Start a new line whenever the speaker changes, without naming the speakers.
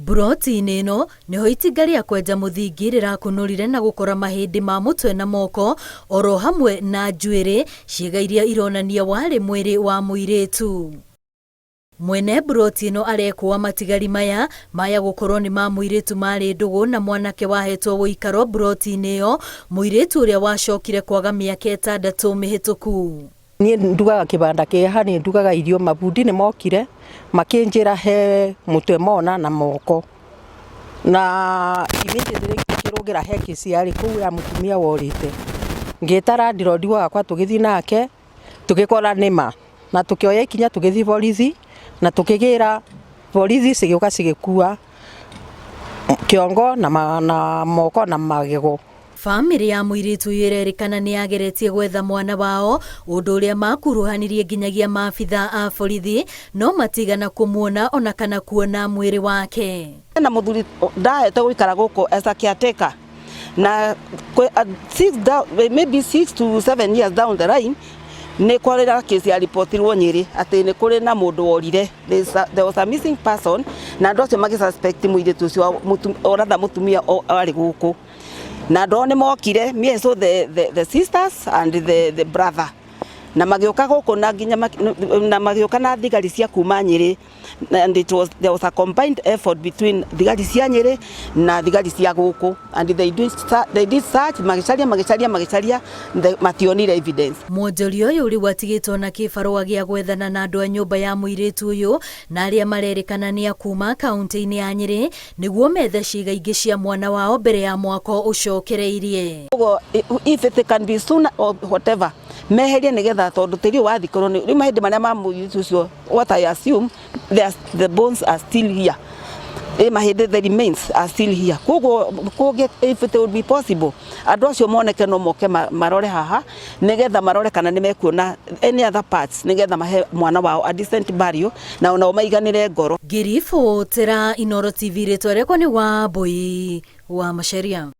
Mburoti-inĩ ĩno nĩho itinga rĩa kwenja mũthingi rĩrakunũrire na gũkora mahĩndĩ ma mũtwe na moko oro hamwe na njuĩrĩ, ciĩga iria ironania warĩ mwĩrĩ wa mũirĩtu. Mwene mburoti ĩno arekũa matigari maya maya gũkorwo nĩ ma mũirĩtu marĩ ndũgũ na mwanake wahetwo ũikaro mburoti-inĩ ĩyo, mũirĩtu ũrĩa wacokire kwaga mĩaka 6 mĩhĩtũku.
Niĩ ndugaga kĩbanda kĩha nĩ ndugaga irio mabundi nĩ mokire makĩnjĩra he mũtwe mona na moko na immediately ngĩrũgĩra he kĩci yarĩ kũu ya mũtumia worĩte ngĩta landlord wakwa tũgĩthiĩ nake tũgĩkora nĩma na tũkĩoya ikinya tũgĩthiĩ borithi na tũkĩgĩra borithi cigĩũka cigĩkua kĩongo na moko na magego.
Bamĩrĩ ya mũirĩtu ũyũ ĩrerĩkana nĩ yageretie gwetha mwana wao, ũndũ ũrĩa makuruhanirie nginyagia maabithaa a borithi, no matigana kũmuona ona kana kuona mwĩrĩ wake.
Na mũthuri ndahete gũikara gũkũ as a caretaker na maybe 6 to 7 years down the line nĩ kwarĩ na case ya ripotirwo Nyĩrĩ atĩ nĩ kũrĩ na mũndũ worire. There was a missing person na andũ acio magĩ suspect mũirĩtu ũcio or rather mũtumia arĩ gũkũ na andũ ao nĩ mokire. Me, I saw the sisters and the brother na magĩũka gũkũ na nginya na magĩũka na thigari cia kuma Nyĩrĩ and it was there was a combined effort between thigari cia Nyĩrĩ na thigari cia gũkũ and they did search, magĩcaria, magĩcaria, magĩcaria, mationire evidence.
Mwonjoria ũyũ rĩu atigĩtwo na kĩbarũa gĩa gwethana na andũ a nyũmba ya mũirĩtu ũyũ na arĩa marerĩkana nĩ a kuma kaunti-inĩ ya Nyĩrĩ nĩguo methe ciĩga ingĩ cia mwana wao mbere ya mwako ũcokereirie.
Koguo if it can be sooner or whatever, meherie nĩgetha tondũ tĩri ũyũ wathikũrwo rĩu mahĩndĩ marĩa ma mũirĩtu ũcio, what I assume, the bones are still here, mahĩndĩ, the remains are still here. Koguo kũngĩ, if it would be possible, andũ acio moneke no moke marore haha nĩgetha marore kana nĩ mekuona any other parts nĩgetha mahe mwana wao a decent burial na onao maiganĩre ngoro.
Ngĩribotera Inooro TV, rĩtwa rĩakwa nĩ Wambui wa Macharia.